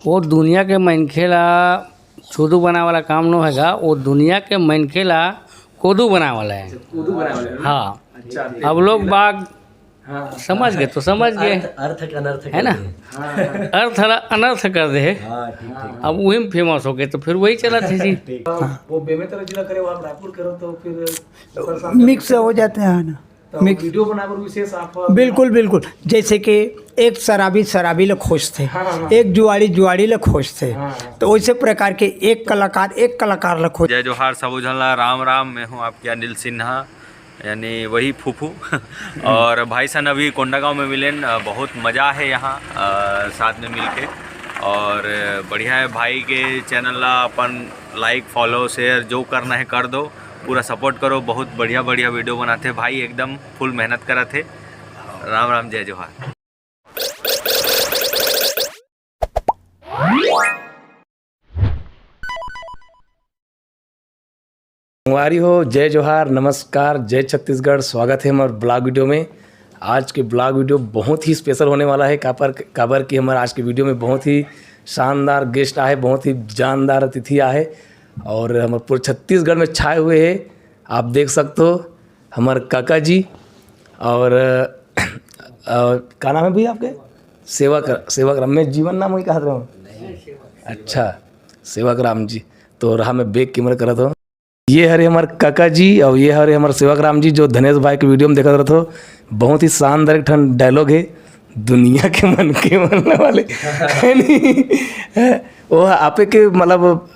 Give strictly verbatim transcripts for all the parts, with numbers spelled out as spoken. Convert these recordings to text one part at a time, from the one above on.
वो दुनिया के मनखे ला चोदू बनाए वाला काम नो हे गा, वो दुनिया के मनखे ला कोदू बनाए वाला हे। कोदू बनाए वाला हे ना? हाँ। अच्छा, अब लोग बाग हाँ। समझ गए तो समझ गए, अर्थ, अर्थ के अनर्थ है ना? हाँ, हाँ। अर्थ ला अनर्थ कर दे हे। हाँ, ठीक, ठीक। अब वही में फेमस हो गए तो फिर वही चलत हे जी। ठीक। हाँ। वो बेमेतरा जिला करे, वो आप रायपुर करो तो फिर ओकर साथ मिक्स हो जाते हैं ना। तो मिक्स। वीडियो बनाए बर विशेष आप बिल्कुल, बिल्कुल। जैसे कि एक शराबी शराबी ला खोजथे, हाँ, हाँ, हाँ। एक जुआड़ी जुआड़ी ला खोजथे, हाँ, हाँ। तो वैसे प्रकार के एक कलाकार एक कलाकार ला खोज। जय जोहार सबो झन ला, राम राम। मैं हूँ आपके अनिल सिन्हा, यानी वही फूफू। और भाई सन अभी कोंडागांव में मिलेन, अ, बहुत मजा है यहाँ, अ, साथ में मिलके। और बढ़िया है, भाई के चैनल ला अपन लाइक, फॉलो, शेयर जो करना है कर दो, पूरा सपोर्ट करो। बहुत बढ़िया बढ़िया वीडियो बनाथे भाई, एकदम फुल मेहनत करत हे। राम राम, जय जोहार। संगवारी हो, जय जोहार, नमस्कार, जय छत्तीसगढ़। स्वागत है हमारे ब्लॉग वीडियो में। आज के ब्लॉग वीडियो बहुत ही स्पेशल होने वाला है, काबर काबर कि हमारे आज के वीडियो में बहुत ही शानदार गेस्ट आए, बहुत ही जानदार अतिथि आए और हमारे पूरे छत्तीसगढ़ में छाए हुए हैं। आप देख सकते हो हमारे काका जी और, और का नाम है भैया आपके? सेवक, सेवक रमेश, जीवन नाम वही कहा रहे हो? अच्छा, सेवक राम जी। तो रहा मैं बैक कैमरा करत हूँ। ये हरे हमारे काका जी और ये हरे हमारे सेवक राम जी, जो धनेश भाई के वीडियो में देखत रहत हो। बहुत ही शानदार एक ठन डायलॉग है, दुनिया के मन के बनने वाले। है नी? वो आपे के, मतलब,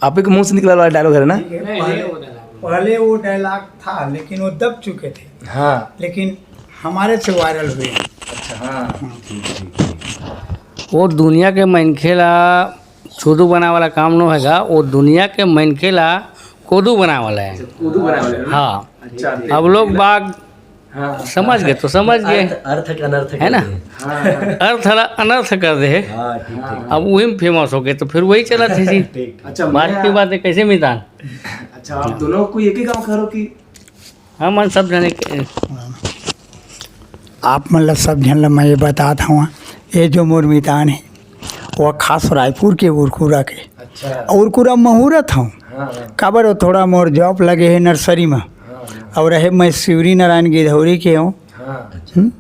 आपे के मुंह से निकला वाला डायलॉग है ना? पहले, पहले वो डायलॉग था, लेकिन वो दब चुके थे। हाँ। लेकिन हमारे से वायरल हुए। अच्छा, हाँ। वो दुनिया के मनखे ला चोदू बनाए वाला काम नो हे गा, वो दुनिया के मनखे ला कोदू बनाए वाला हे। अच्छा, कोदू बनाए वाला हे ना? हाँ। अच्छा, अब लोग बाग हाँ। समझ गए तो समझ गए, अर्थ, अर्थ के अनर्थ है ना? हाँ, हाँ। अर्थ ला अनर्थ कर दे हे। हाँ, ठीक, ठीक। अब वही में फेमस हो गए तो फिर वही चलत हे जी। ठीक, ठीक। अच्छा, बात मैं की बात है, कैसे मितान? अच्छा, आप दोनों कोई एक ही गांव के हो कि? हमन सब जने के। आप मन ला, सब झन ला मैं ये बतात हवं, ये जो मोर मितान हे, वो खास रायपुर के उरकुरा के। अच्छा। उरकुरा महूरत हवं। हाँ, हाँ। काबर वो थोड़ा मोर जॉब लगे हे नर्सरी में। हाँ, हाँ। और रहे मैं शिवरी नारायण गिधौरी के हवं। हाँ। हम्म?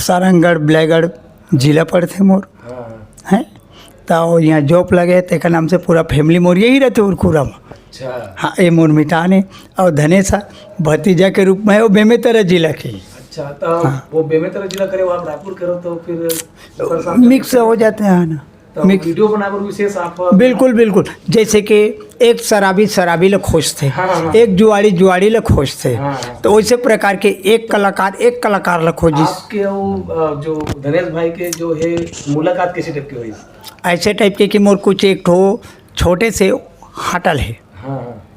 सारंगढ़, बलैगढ़ जिला पड़थे मोर। हाँ। हैं? त वो यहाँ जॉब लगे, तेकर नाम से पूरा फैमिली मोर यही रहते उरकुरा में। अच्छा। हाँ, ये मोर मितान हे और धनेश हा, भतीजा के रूप में हे, वो बेमेतरा जिला के। अच्छा, तो हाँ। वो बेमेतरा जिला करे, वो आप रायपुर करो, तो फिर ओकर साथ मिक्स हो जाते हैं ना। तो मिक्स। वीडियो बनाए बर विशेष आप बिल्कुल, बिल्कुल। जैसे कि एक शराबी शराबी ला खोजथे, हाँ, हाँ, हाँ। एक जुआड़ी जुआड़ी ला खोजथे, हाँ, हाँ। तो वैसे प्रकार के एक कलाकार एक कलाकार ला खोजिस। आपके वो, अ, जो धनेश भाई के जो है, मुलाकात कैसे टाइप के हुई? ऐसे टाइप के कि मोर कुछ एक ठो छोटे से होटल हे, हाँ, हाँ।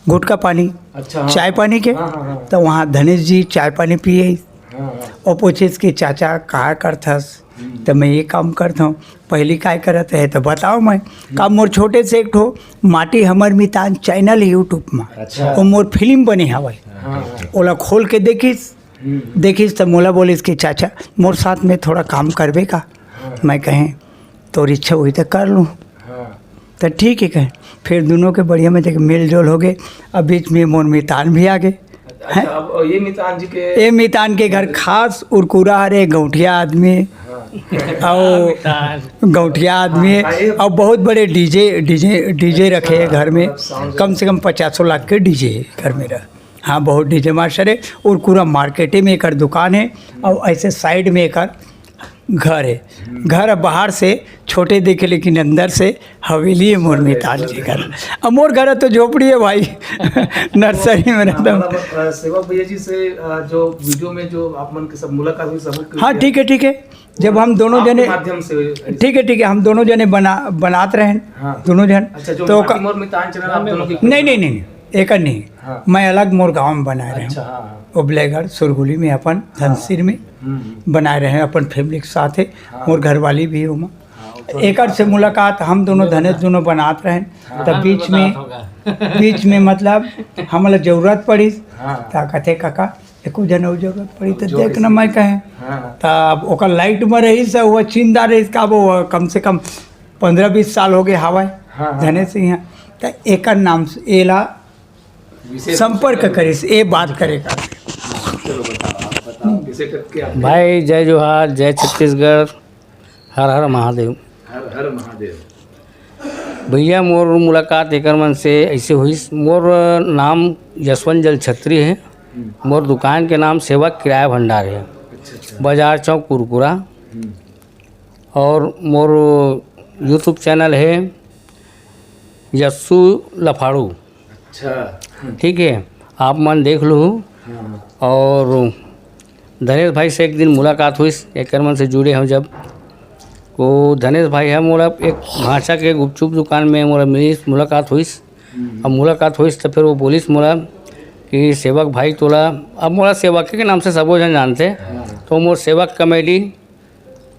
गुटखा पानी, अच्छा, हाँ। चाय पानी के, हाँ, हाँ, हाँ। तो वहाँ धनेश जी चाय पानी पिए। हाँ, हाँ। और पूछिस कि चाचा का करथस? हम्म। तो मैं ये काम करता हूँ। पहली काय करत हे तो बताओ मैं। हम्म। का मोर छोटे से एक ठो माटी हमर मितान चैनल हे YouTube में, अच्छा। वो मोर फिल्म बने हवय। हाँ, हाँ। ओला खोल के देखिस, हम्म। देखिस त मोला बोलिस कि चाचा, मोर साथ में थोड़ा काम करबे का? हाँ। मैं कहें, तोर इच्छा हुई तो कर लूँ। हाँ। तो ठीक है कहें। फिर दोनों के बढ़िया में देख मेल जोल हो गए। अब बीच में मोर मितान भी आ गए। अच्छा, हैं? अब ये मितान जी के ये मितान के घर खास उरकुरा हरे, गौंटिया आदमी। हाँ। और मितान। गौंटिया आदमी। हाँ, ये और बहुत बड़े डीजे, डीजे, डीजे रखे हैं घर में। अच्छा, मतलब sound कम से कम पचासों लाख के डीजे है घर में रहा। हाँ, बहुत डीजे मास्टर है। उरकुरा मार्केटे में एकर दुकान है और ऐसे साइड में एकर घर है। घर बाहर से छोटे देखे, लेकिन अंदर से हवेली है मोर मितान के घर। अब मोर घर तो झोपड़ी है भाई, नर्सरी में रहता हूँ। मतलब, अ, सेवक भैया जी से, अ, जो वीडियो में जो आप मन के सब मुलाकात हुई, सबूत हाँ, ठीक है, ठीक है। जब हम दोनों आपके जने माध्यम से हुई। ठीक है, ठीक है, हम दोनों जने बना, बनात रहे हैं, हाँ। दोनों जन। अच्छा, जो तो माटी का मोर मितान चैनल आप दोनों की नहीं, नहीं, नहीं, नहीं, एकर नहीं। हाँ। मैं अलग मोर गाँव में बनाए रहे हूँ। अच्छा, हाँ, हाँ। ओबलेगढ़, सुरगुली में अपन, हाँ। धनसिर में हम्म। बनाए रहे हैं अपन फैमिली के साथ है। हाँ। मोर घरवाली भी है ओमा। हाँ, वो तो एकर से मुलाकात हम दोनों, धनेश दोनों बनात रहे हैं। हाँ। तब बीच में, बीच में मतलब हमला जरूरत पड़ी, हाँ। त कहते, "काका, एको जन अउ जरूरत पड़ी त जो देख न," मैं कहे। हाँ। तब ओकर लाइट में रही से वो चिंदा रही का वो कम से कम पंद्रह बीस साल हो गए हवय। हाँ, हाँ। धनेश सिंह, त एकर नाम से एला विशेष संपर्क करिस, ए बात करे का। चलो बताओ, आप बताओ, किसे करके आप भाई, जय जोहार, जय छत्तीसगढ़, हर हर महादेव। हर हर महादेव। भैया, मोर मुलाकात एकर मन से ऐसे हुई। मोर नाम यशवंत जल छत्री है। हम्म। मोर दुकान के नाम सेवक किराया भंडार है, अच्छा, अच्छा। बाजार चौक, कुरकुरा। हम्म। और मोर YouTube चैनल है यस्सू लफाड़ू। अच्छा। ठीक है, आप मन देख लू। हाँ। और धनेश भाई से एक दिन मुलाकात हुई, एकर मन से जुड़े हम जब, तो धनेश भाई है मोला एक भांचा के गुपचुप दुकान में मोला मिलिस, मुलाकात हुई। हम्म। अब मुलाकात हुई तो फिर वो बोलिस मोला कि सेवक भाई तोला, अब मोला सेवक के नाम से सबो झन जानते, हाँ। तो मोर सेवक कॉमेडी।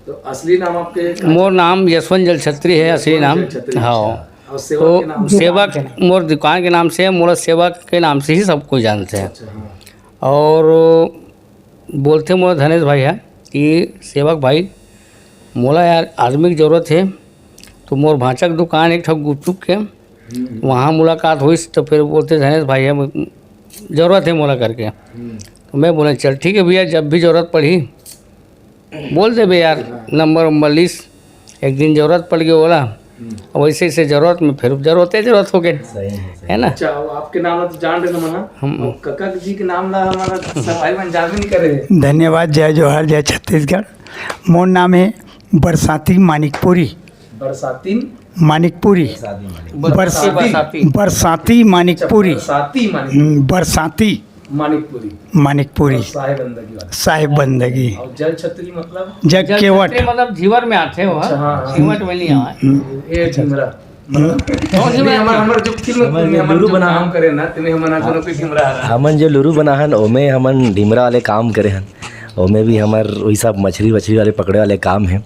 तो असली नाम आपके? मोर नाम यशवंत जल छत्री है, यशवंत असली नाम। जल छत्री, हाँ। अच्छा। और सेवक तो के नाम? सेवक, दुकान के नाम। मोर दुकान के नाम से, मोला सेवक के नाम से ही सब कोई जानते हैं। अच्छा, हाँ। और बोलते मोर धनेश भाई है कि सेवक भाई, मोला यार आदमी की जरूरत है, तो मोर भांचा के दुकान एक ठो गुपचुप के, हम्म। वहाँ मुलाकात हुई तो फिर बोलते, "धनेश भाई है, जरूरत है मोला" करके। हम्म। तो मैं बोले, "चल ठीक है भैया, जब भी जरूरत पड़ी बोल देबे यार, नंबर उम्बर लिस, एक दिन जरूरत पड़ गई ओला।" हम्म। अब वैसे, ऐसे जरूरत में फिर जरूरते जरूरत हो गए, सही है, सही। है ना? अच्छा, अब आपके नाम ला तो जान रहे ना मना, हम और कका जी के नाम ला हमारा सब भाई बहन जान भी नहीं करे। धन्यवाद, जय जोहार, जय छत्तीसगढ़। मोर नाम है बरसाती मानिकपुरी। बरसाती? मानिकपुरी। बरसाती, बरसाती। बरसाती। बरसाती मानिकपुरी। अच्छा, बरसाती मानिकपुरी। हम्म, बरसाती। मानिकपुरी। मानिकपुरी। और साहेब बंदगी वाला। साहेब बंदगी। और जल छत्री मतलब? जग जल केवट। छत्री मतलब झीवर में आथे वो, अच्छा, हाँ, हाँ। झीवट में नहीं आवे। हम्म। ये अच्छा। ढिमरा। हम्म। मतलब, हमर, हमर जो फिल्म में हमन लुरु जो बना काम हन। करे ना, तेमे हमन आज हाँ। लोग के ढिमरा आ रहा है। हमन जो लुरु बना हन, ओमे हमन ढिमरा वाले काम करे हन। ओमे भी हमर वही सब मछली वछली वाले पकड़े वाले काम है।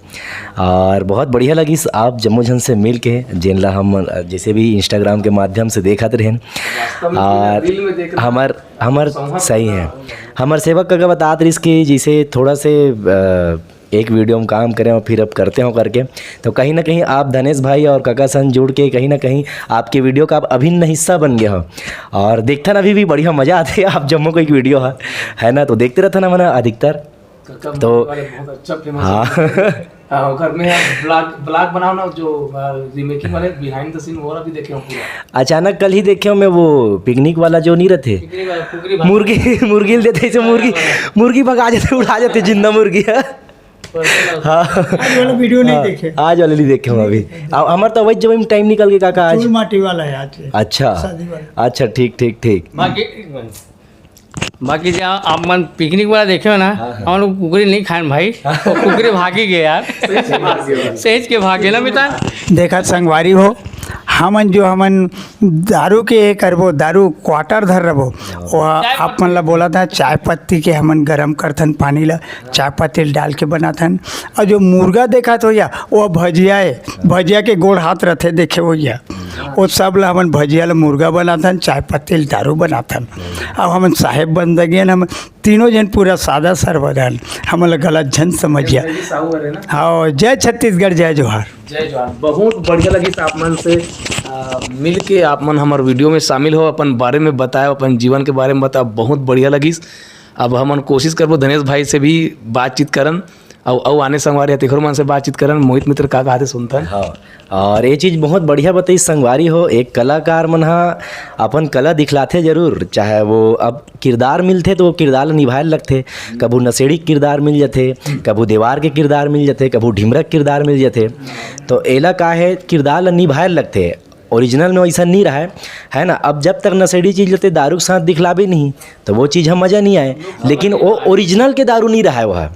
और बहुत बढ़िया लगिस आप जम्मो झन से मिल के, जेन ला हम, अ, जैसे भी Instagram के माध्यम से देखत रहेन। वास्तव में और reel में देख रहा हमर, हमर सही है। हमर सेवक कका बतात रहिस कि जैसे थोड़ा से, अ, एक video में काम करे और फिर अब करते हो करके, तो कहीं ना कहीं आप धनेश भाई और कका सन जुड़ के कहीं ना कहीं आपके video का आप अभिन्न हिस्सा बन गए हो। और देखथन अभी भी बढ़िया मजा आथे आप जम्मो को एक video है, है ना? तो देखते रहथन हमन अधिकतर। कका तो वाले बहुत अच्छा famous हाँ। है। हाँ, ओकर में आप vlog, vlog बनाओ ना, जो, आ, remaking वाले behind the scene, वो वाला भी देखे हो पूरा। अचानक कल ही देखे हो मैं वो picnic वाला जो नहीं रहते, picnic वाला, फुकरी भाई। मुर्गी, मुर्गी ल देते ऐसे, मुर्गी, हाँ। मुर्गी भगा जाते, उड़ा जाते जिंदा मुर्गी। Personal। हाँ। आज वाला video नहीं हाँ, देखे। आज वाला नहीं देखे हम अभी। अब हमार तो वही जब time निकल के काका आज। चूल माटी वाला है आज। अच्छा। शादी वाला। अच्छा, ठीक, ठीक, ठीक। बाकी बाकी जे आप मन picnic वाला देखे हो ना, हाँ, हाँ। हम लोग कुकरी नहीं खाएन भाई, वो कुकरी भागी गए यार। सही से भाग गए। सही के भागे ना मितान। देखा संगवारी हो, हमन जो हमन दारू के ये करबो, दारू quarter धर रबो, वो चाय आप मन ला बोला था, चाय पत्ती के हमन गरम करथन पानी ला, चाय पत्ती डाल के बनाथन। और जो मुर्गा देखा तो या, वो भजिया है, भजिया के गोड़ हाथ रहते देखे हो या, वो सब ला हमन भजिया ला मुर्गा बनाथन, चाय पत्ती ला दारू बनाथन। अब हमन साहेब बंदगी हन, हम तीनों जन पूरा सादा सरबदन, हमन ला गलत झन समझिया। जय साहू हरे ना? हाँ, जय छत्तीसगढ़, जय जोहार। जय जोहार। बहुत बढ़िया लगिस आप मन से, आ, मिल के। आप मन हमर video में शामिल हो, अपन बारे में बताओ, अपन जीवन के बारे में बताओ, बहुत बढ़िया लगिस। अब हमन कोशिश करबो धनेश भाई से भी बातचीत करन, अउ, अउ आने संगवारी ह तेखरो मन से बातचीत करन। मोहित मित्र का कहत हे सुनथन। हाँ, और ये चीज बहुत बढ़िया बताई संगवारी हो, एक कलाकार मन ह अपन कला दिखलाथे जरूर, चाहे वो अब किरदार मिलथे तो वो किरदार ल निभाए ल लगथे। कभू नशेड़ी के किरदार मिल जथे, कभू देवार के किरदार मिल जथे, कभू ढिमरा के किरदार मिल जथे, तो एला का हे, किरदार ल निभाए ल लगथे। Original में वैसा नहीं रहा है, है ना? अब जब तक नशेड़ी चीज लेते दारू के साथ दिखलाबे नहीं, तो वो चीज हम मजा नहीं आए। लेकिन वो original के दारू नहीं रहा है वह।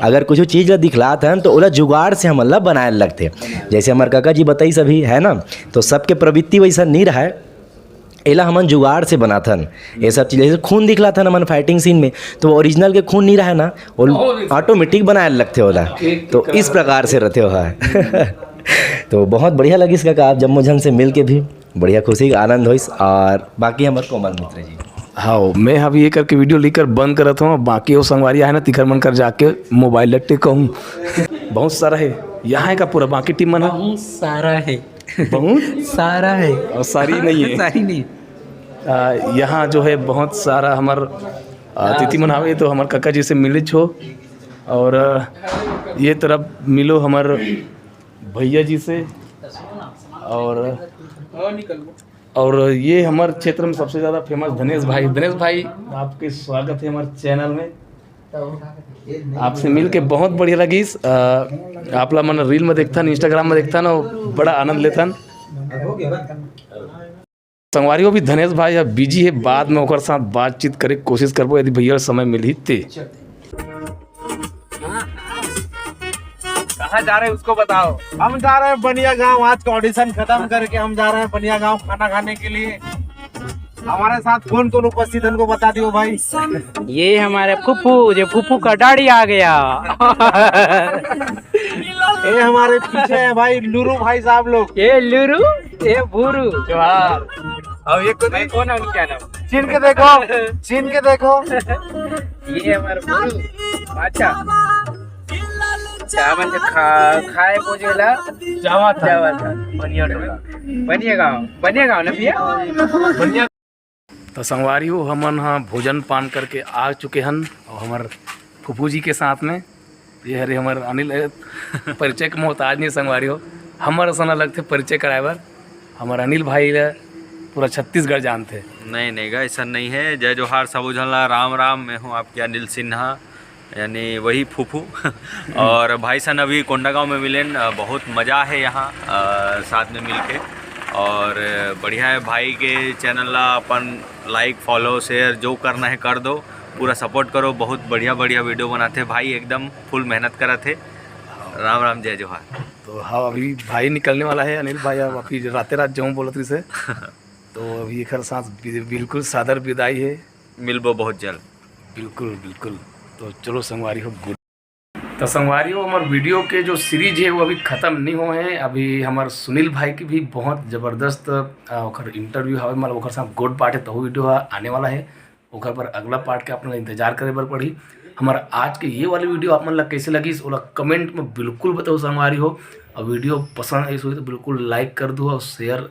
अगर कुछ चीज ला दिखलात हन, तो ओला जुगाड़ से हमन ला बनाए ल लगथे। जैसे हमार काका जी बताई सभी, है ना? तो सबके प्रवृत्ति वैसा नहीं रहा है। एला हमन जुगाड़ से बनाथन। ये सब चीज, जैसे खून दिखलाथन हमन fighting scene में, तो वो original के खून नहीं रहा है ना, वो automatic बनाए ल लगथे ओला। तो इस प्रकार से रहथे वह। तो बहुत बढ़िया लगिस काका, आप जम्मो झन से मिल के भी बढ़िया खुशी आनंद होइस। और बाकी हमर कोमल मित्र जी। हाँ, मैं अभी ये करके video लेकर बंद करत हूँ। बाकी वो संगवारी आहे ना, तिखर मन कर जाके mobile लट्टे कहूँ। बहुत सारा है। यहाँ का पूरा बाकी टीम मन ह? बहुत सारा है। बहुत? सारा है। और सारी नहीं है। सारी नहीं। आ, यहाँ जो है बहुत सारा हमर अतिथि मन आवे तो हमर काका जी से मिलिच हो। और आ, ये तरफ मिलो हमर भैया जी से। और और ये हमर क्षेत्र में सबसे ज्यादा फेमस धनेश भाई। धनेश भाई, आपके स्वागत है हमर चैनल में। आपसे मिलके बहुत बढ़िया लगिस। अ, आप ला मन रील में देखथन, इंस्टाग्राम में देखथन और बड़ा आनंद लेथन। संगवारी हो, अभी धनेश भाई अब बिजी है, बाद में ओकर साथ बातचीत करे के कोशिश करबो यदि भैया समय मिलही ते। कहाँ जा रहे हैं उसको बताओ। हम जा रहे हैं बनिया गांव। आज का ऑडिशन खत्म करके हम जा रहे हैं बनिया गांव खाना खाने के लिए। हमारे साथ कौन कौन उपस्थित है उनको बता दियो भाई। ये हमारे फूफू, जो फूफू का डाड़ी आ गया। ये हमारे पीछे है भाई लुरू भाई साहब लोग। ये लुरू, ये भूरू। जोहार। अब ये कोई कौन है उनका नाम? चिन के देखो, चिन के देखो। ये हमारे भूरू। अच्छा। चावल के खा, खाए को जेला जावा था। जावा था। बनिया टोला। बनिया गांव। बनिया गांव ना भैया? बनिया तो संगवारी हो, हमन ह भोजन पान करके आ चुके हन और हमर फूफू जी के साथ में ये हरे हमर अनिल, ए, परिचय के मोहताज नहीं संगवारी हो, हमर असन लगथे परिचय कराए बर। हमर अनिल भाई ला पूरा छत्तीसगढ़ जानथे। नहीं नहीं गा, ऐसा नहीं है। जय जोहार सबो झन ला, राम राम। मैं हूँ आपके अनिल सिन्हा, यानी वही फूफू। और भाई सन अभी कोंडागांव में मिलेन। अ, बहुत मज़ा है यहाँ, अ, साथ में मिलके। और बढ़िया है, भाई के चैनल ला अपन लाइक, फॉलो, शेयर जो करना है कर दो, पूरा सपोर्ट करो। बहुत बढ़िया बढ़िया वीडियो बनाते भाई, एकदम फुल मेहनत करत है। राम राम, जय जोहार। तो हाँ, अभी भाई निकलने वाला है अनिल भाई, अब अभी राते रात जाऊँ बोलत रही से। तो अभी एकर साथ बि- बिल्कुल सादर विदाई है। मिलबो बहुत जल्द। बिल्कुल बिल्कुल। तो चलो संगवारी हो, गुड। तो संगवारी हो, हमार वीडियो के जो सीरीज है वो अभी ख़त्म नहीं हुए हैं। अभी हमार सुनील भाई की भी बहुत ज़बरदस्त, आ, ओकर इंटरव्यू हवे, मतलब ओकर साथ गोड पार्ट है, तो वो वीडियो आने वाला है। ओकर पर अगला पार्ट के आप मन ला इंतजार करे बर पड़ही। हमार आज के ये वाली वीडियो आप मन ला कैसे लगिस, ओला कमेंट में बिल्कुल बताओ संगवारी हो। और वीडियो पसंद आइस होही तो बिल्कुल लाइक कर दो और शेयर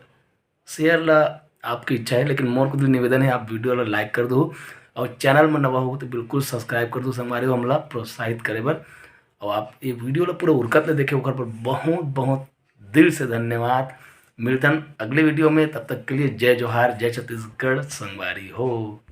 शेयर ला आपकी इच्छा है, लेकिन मोर कोती निवेदन है, आप वीडियो ला लाइक कर दो और चैनल में नवा हो तो बिल्कुल सब्सक्राइब कर दो संगवारी हो, हमला प्रोत्साहित करे बर। और आप ये वीडियो ला पूरा उरकत ले देखे, ओकर पर बहुत बहुत दिल से धन्यवाद। मिलतन अगले वीडियो में, तब तक के लिए जय जोहार, जय छत्तीसगढ़ संगवारी हो।